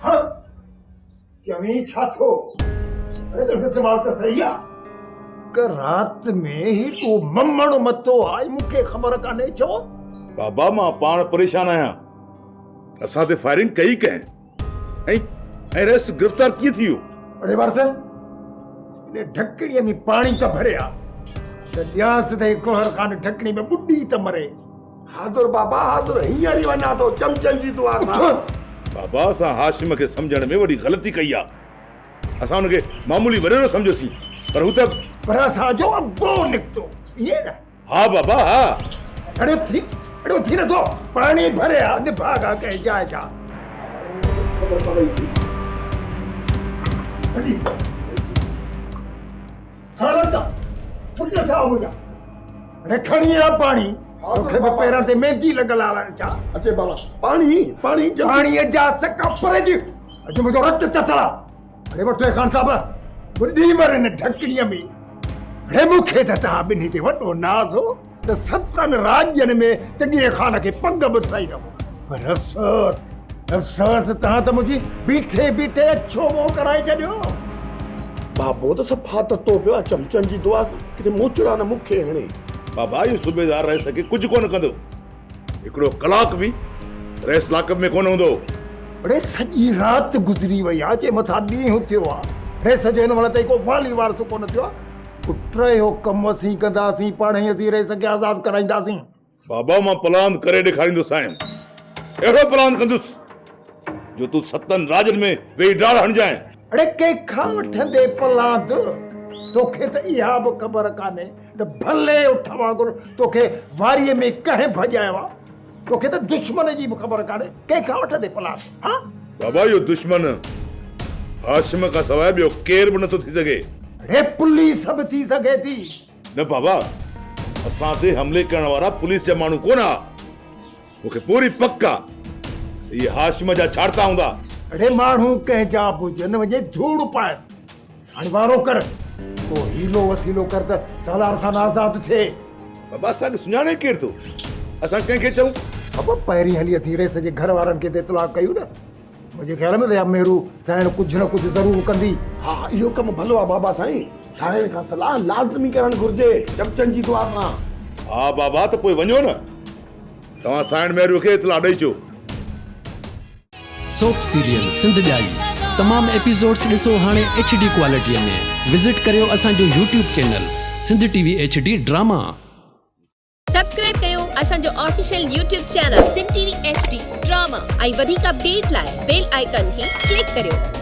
ها چوين ڇا ٿو؟ اڙي تنهنجو دماغ ته صحيح آ. ڪ رات ۾ هي ڪو ممڻ متو آ ۽ مون کي خبر ڪانهي ڇو؟ بابا مان پاڻ پريشان آهيان. اسان تي فائرنگ ڪئي ڪنهن؟ ۽ ۽ رئيس گرفتار ڪيئن ٿي ويو؟ اڙي وارث ان ڍڪڻيء ۾ پاڻي ته ڀري آ ته ڏيانس ته هي گوهر خان ڍڪڻي ۾ ٻڏي ته مري. حاضر بابا حاضر هينئر ئي وڃان ٿو چمچن جي دعا سان. بابا اسان هاشم کي سمجهڻ ۾ وڏي غلطي ڪئي آ. اسان هن کي معمولي وڏيرو سمجهيوسين پر هو ته. پر اسان جو ابو نڪتو ائين نه؟ ها بابا ها. اڙي اٿي اڙي اٿي نه ٿو پاڻي ڀري آ نڀاڳا ڪنهن جاء جا. خبر پوي ٿي. هلي هل اچان پٽ ٿيا منهنجا. اڙي کڻي آ پاڻي توکي به پيرن تي ميندي لڳل آ ڇا؟ اچي بابا پاڻي پاڻي جلدي. پاڻيء جا سڪا پري جي اڄ منهنجو رت چٿل آ. اڙي وٺي خان صاحب ٻڏي مر هن ڍڪڻيء ۾. اڙي مون کي ته توهان ٻنهي تي وڏو ناز هو ته ستن راڄن ۾ تڳي خان کي پڳ ٻڌرائيندم پر افسوس افسوس توهان ته منهنجي بيٺي بيٺي اڇو منهن ڪرائي ڇڏيو. بابو ته صفا تتو پيو آ چمچن جي دعا سان ڪٿي موچڙا نه مون کي هڻي. بابا اهو صوبيدار رئيس کي ڪجهه ڪونه ڪندو. هڪڙو ڪلاڪ به رئيس لاڪپ ۾ ڪونه هوندو. اڙي سڄي رات گذري وئي آ جي مٿان ڏينهن ٿيو آ. رئيس جو هن مهل تائين ڪو والي وارث ڪونه ٿيو آ. پٽ اهو ڪم اسين ڪنداسين پاڻهي اسين رئيس کي آزاد ڪرائينداسين. بابا مان پلاند ڪري ڏيکاريندوسانء. اهڙو پلاند ڪندس جو تون ستن راڄن ۾ ويهي ڊاڙ هڻجانء. اڙي ڪنهن کان وٺندي پلاند؟ توکي ته اها به خبر ڪانهي ته ڀلي اٺ وانگر توکي واريء ۾ ڪنهن ڀڄايو آ. توکي ته دشمن جي به خبر ڪانهي، ڪنهن کان وٺندي پلاند؟ ها؟ بابا اهو دشمن هاشم کان سواء ٻيو ڪير به نٿو ٿي سگهي. اڙي پوليس به ٿي سگهي ٿي. نه بابا اسان تي حملي ڪرڻ وارا پوليس جا ماڻهو ڪونه ها. مون کي پوري پڪ آ ته اهي هاشم جا ڇاڙتا هوندا. اڙي ماڻهو ڪنهن جا به هجن وڃي ڌوڙ پائن. هاڻي وارو ڪر، ڪو حيلو وسيلو ڪر ته سالار خان آزاد ٿئي. بابا اسان کي سڃاڻي ڪير ٿو؟ اسان ڪنهن کي چئون؟ بابا پهرين هلي اسين رئيس جي گهر وارن کي ته اطلاع ڪيون نه. منهنجي خيال ۾ ته اها مهرو سائڻ ڪجهه نه ڪجهه ضرور ڪندي. ها اهو ڪم ڀلو آ بابا سائين، سائڻ کان صلاح لازمي ڪرڻ گهرجي، چمچن جي دعا سان. ها بابا ته پوء وڃو نه، توهان سائڻ مهرو کي اطلاع ڏئي اچو. سوپ سيريل سنڌ ڄائي تمام ايپيسوڊس ڏسو هاڻي ايڇ ڊي ڪوالٽي ۾ وزٽ ڪريو اسان جو YouTube channel Sindh T V H D drama. Subscribe ڪيو اسان جو official YouTube channel Sindh T V H D drama ۽ وڌيڪ اپڊيٽ لاء بيل آئيڪان کي ڪلڪ ڪريو.